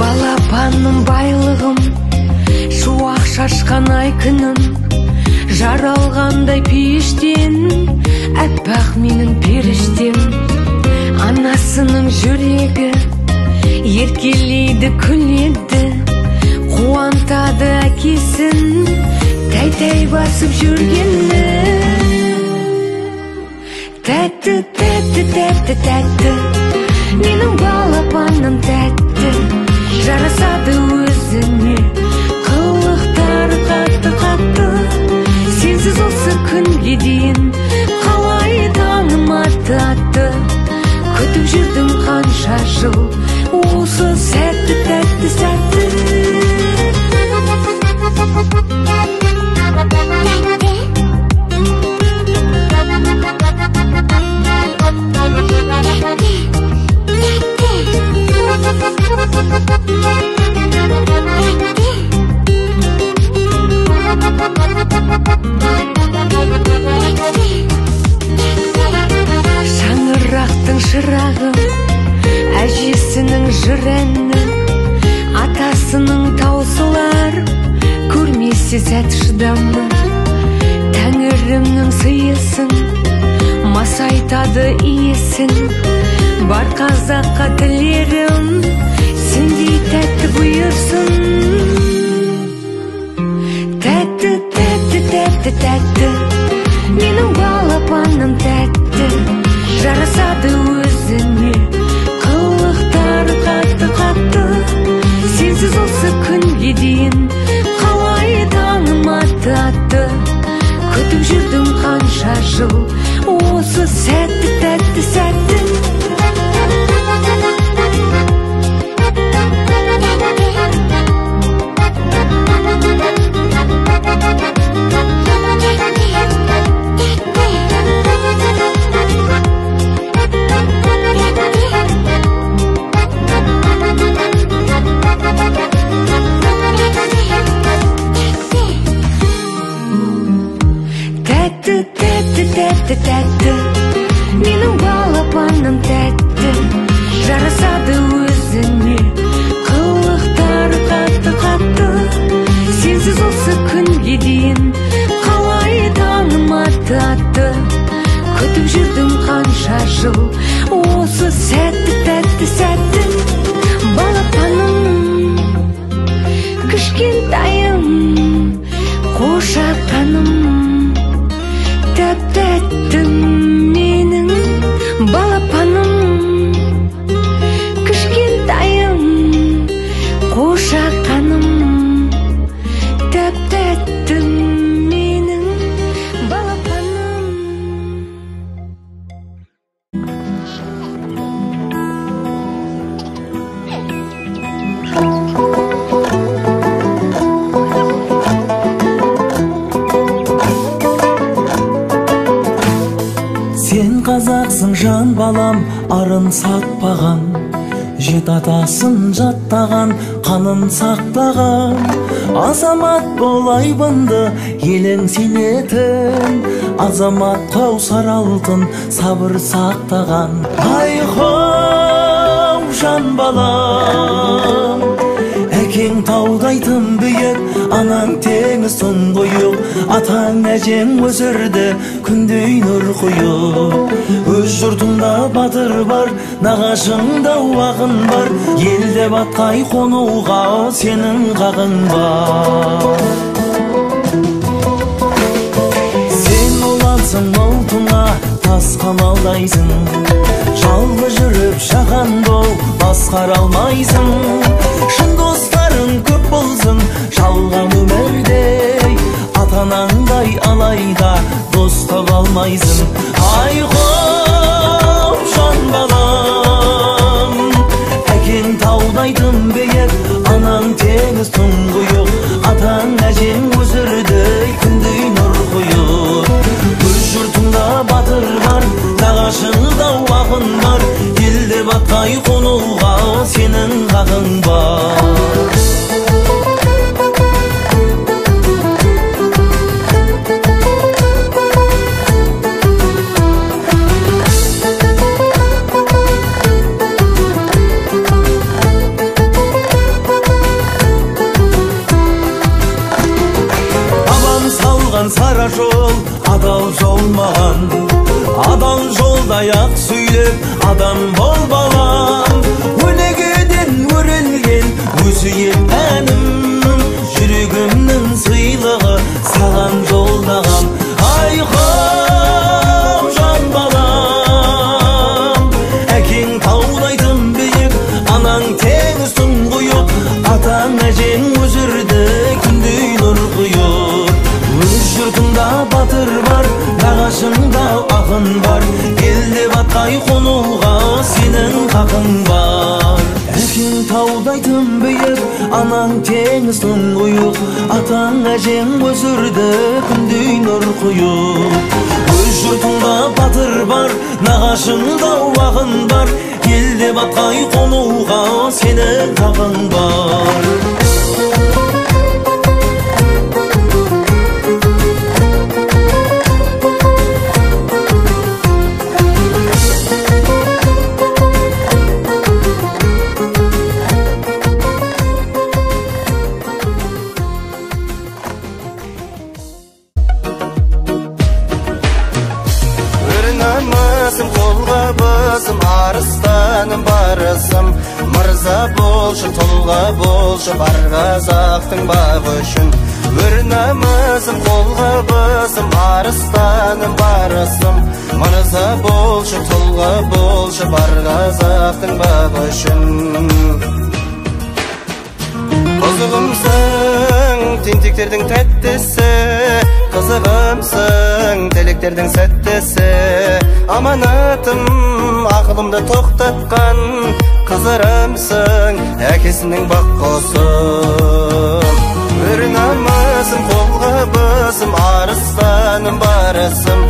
Балапаным байлығым, шуақ шашқан ай күнім, жаралғандай пейіштен, әппақ менің періштем. Анасының жүрегі еркелейді, күледі, қуантады әкесін, тәй-тәй басып жүргені. Тәтті, тәтті, тәтті, тәтті, менің балапаным тәтті, жарасады өзіне, қылықтары қатты-қатты. Сенсіз осы күнге дейін қалай таңым атты атты, күтіп жүрдім қанша жыл осы сәтті, тәтті сәтті. Шаңырақтың шырағы, әжесінің жыр әні, атасының таусылар көрмесе сәт шыдамы. Тәңірімнің сыйысын, масайтады иесін, бар қазаққа тілерім сендей тәтті бұйырсын. Тәтті, тәтті, тәтті, тәтті, менің балапаным тәтті, жарасады өзіне, қылықтары қатты-қатты. Сенсіз осы күнге дейін қалай таңым атты атты, күтіп жүрдім қанша жыл осы сәтті, тәтті сәтті. Тәтті, тәтті, тәтті, тәтті, менің балапаным тәтті, жарасады өзіне, қылықтары қатты-қатты. Сенсіз осы күнге дейін қалай таңым атты атты, күтіп жүрдім қанша жыл осы сәтті, тәтті сәтті. Балапаным, кішкентайым, қошақаным, тәп-тәттім менің балапаным, кішкентайым, қошақаным, тәп-тәттім менің балапаным. Сен қазақсың жан балам, арын сатпаған, жеті атасын жаттаған, қанын сақтаған. Азамат бол айбынды, елің сенетін, азамат қаусар алтын, сабыр сақтаған. Ай-хоу, жан балам, әкең таудай тым биік, анаң теңіз тұңғиық, атаң әжең өсірді күндей нұр құйып. Өз жұртыңда батыр бар, нағашыңда ақын бар, елде батқай қонуға сенің қағың бар. Сен ұлансың ұлтыңа, тас қамалдайсың, жалғыз жүріп жаһан бол, басқара алмайсың. Шын достарың көп болсын, жалған өмірде, ата-анаңдай алайда дос таба алмайсың. Ай-хоу, жан балам, әкең таудай тым биік, анаң теңіз тұңғиық, атаң әжең өсірді күндей нұр құйып. Өз жұртыңда батыр бар, нағашыңда ақын бар, елде батқай қонуға сенің хақың бар. бол, адал жол маған. Адал жолда ақ сөйлеп, адам бол балам. Өнегеден өрілген өсиет әнім, жүрегімнің сыйлығы саған жолдаған. Айқау жан балам, әкең таудай тым биік, анаң теңіз тұңғиық, атаң әжең өсірді күндей нұр құйып. Өз жұртыңда батыр бар, нағашыңда ақын бар, елде батқай қонуға сенің хақың бар. Әкең таудай тым биік, анаң теңіз тұңғиық, атаң әжең өсірді күндей нұр құйып. Өз жұртыңда батыр бар, нағашыңда ақын бар, елде батқай қонуға сенің хақың бар. Арыстаным барысым, мырза болшы, тұлға болшы, бар қазақтың бағы үшін. Өр намысым, қолға басым, арыстаным барысым, мырза болшы, тұлға болшы, бар қазақтың бағы үшін. Қызығымсың, тентектердің тәттісі, қызығымсың, тілектердің сәттісі. Аманатым, ақылымды тоқтатқан, қызырымсың, әкесінің бақ құсы. Өр намысым, қолға басым, арыстаным барысым,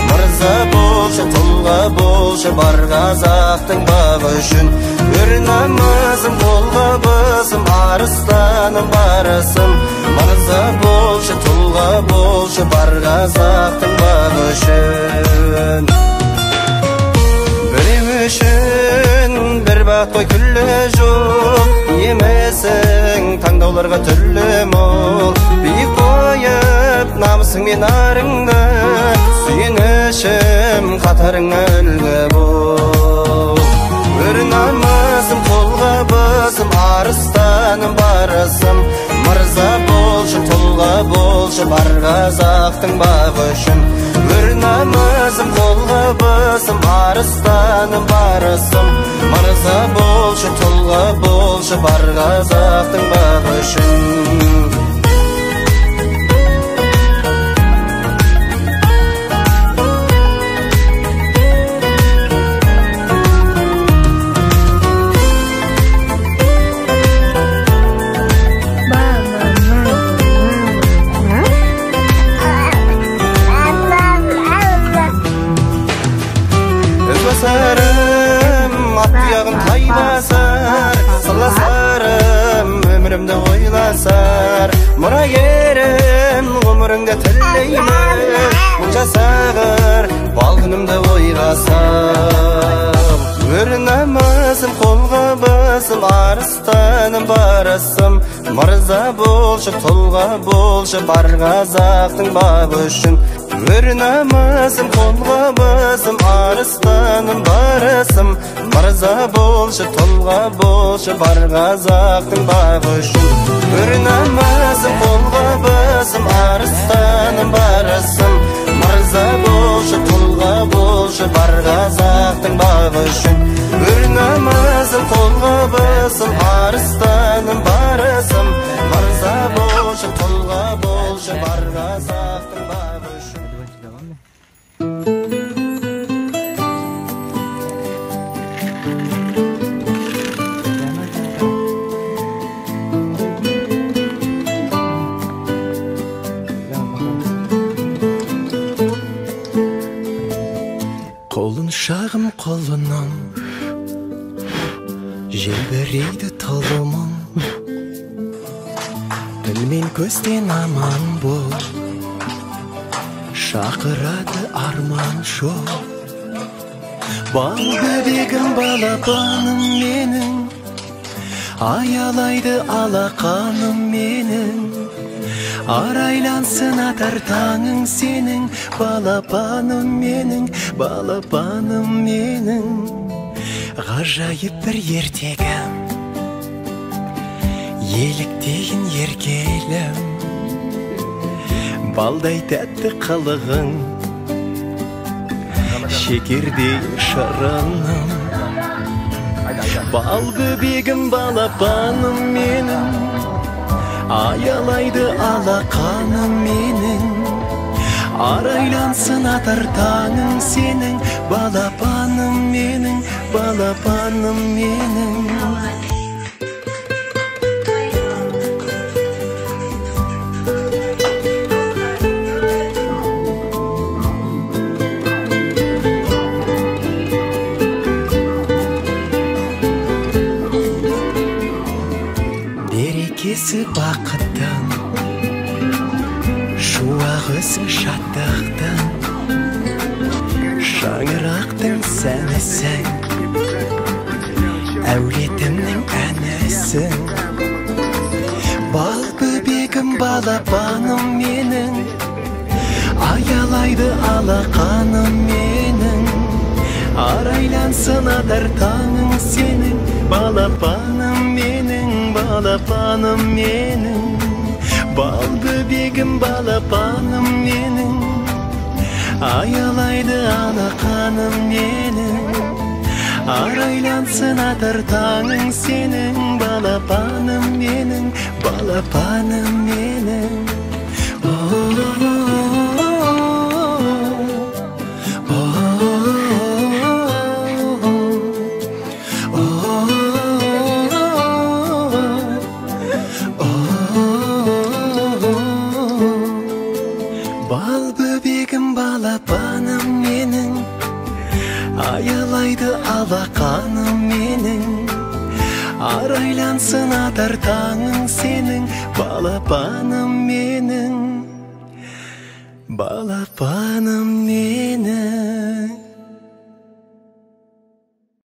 мырза болшы, тұлға болшы, бар қазақтың бағы үшін. Өр намысым, қолға басым, арыстаным барысым, мырза болшы, тұлға болшы, бар қазақтың бағы үшін. Біреу үшін бір бақ қой күллі жоқ, емесің таңдауларға түрлі мол. Биік қойып намысың мен арыңды, сүйенішім қатарыңа үлгі бол. Өр намысым, қолға басым, арыстаным барысым, мырза болшы, тұлға болшы, бар қазақтың бағы үшін. Өр намысым, қолға басым, арыстаным барысым, мырза болшы, тұлға болшы, бар қазақтың бағы үшін. Ат тұяғын тай басар, сырласарым, өмірімді ойласар. Мұрагерім, ғұмырыңды тілеймін, мың жасағыр, бал күнімді ойға сал. Өр намысым, қолға басым, арыстаным барысым, мырза болшы, тұлға болшы, бар қазақтың бағы үшін. Өр намысым, қолға басым, арыстаным барысым, мырза болшы, тұлға болшы, бар қазақтың бағы үшін. Өр намысым, қолға басым, арыстаным барысым, мырза болшы, тұлға болшы, бар қазақтың бағы үшін. Өр намысым, қолға басым, арыстаным барысым, мырза болшы, тұлға болшы, бар қазақтың бағы үшін. Құлыншағым құлыным, желбірейді тұлымың, тіл мен көзден аман бол, шақырады арман жол. Бал бөбегім, балапаным менің, аялайды алақаным менің, Арайлансын атар таңың сенің, балапаным менің, балапаным менің. Ғажайып бір ертегім, еліктейін еркелім, балдай тәтті қылығың, шекердей шырыным. Бал бөбегім, балапаным менің, аялайды алақаным менің. Арайлансын атар таңың сенің, балапаным менің, балапаным менің. Берекесі бақыттың, шуағысың шаттықтың, шаңырақтың сәнісің, әулетімнің әнісің. Бал бөбегім, балапаным менің, аялайды алақаным менің. Арайлансын атар таңың сенің, балапаным менің, балапаным менің. Бал бөбегім, балапаным менің, аялайды алақаным менің. Арайлансын атар таңың сенің, балапаным менің, балапаным менің. Бал бөбегім, балапаным менің, аялайды алақаным менің. Арайлансын атар таңың сенің, балапаным менің, балапаным менің.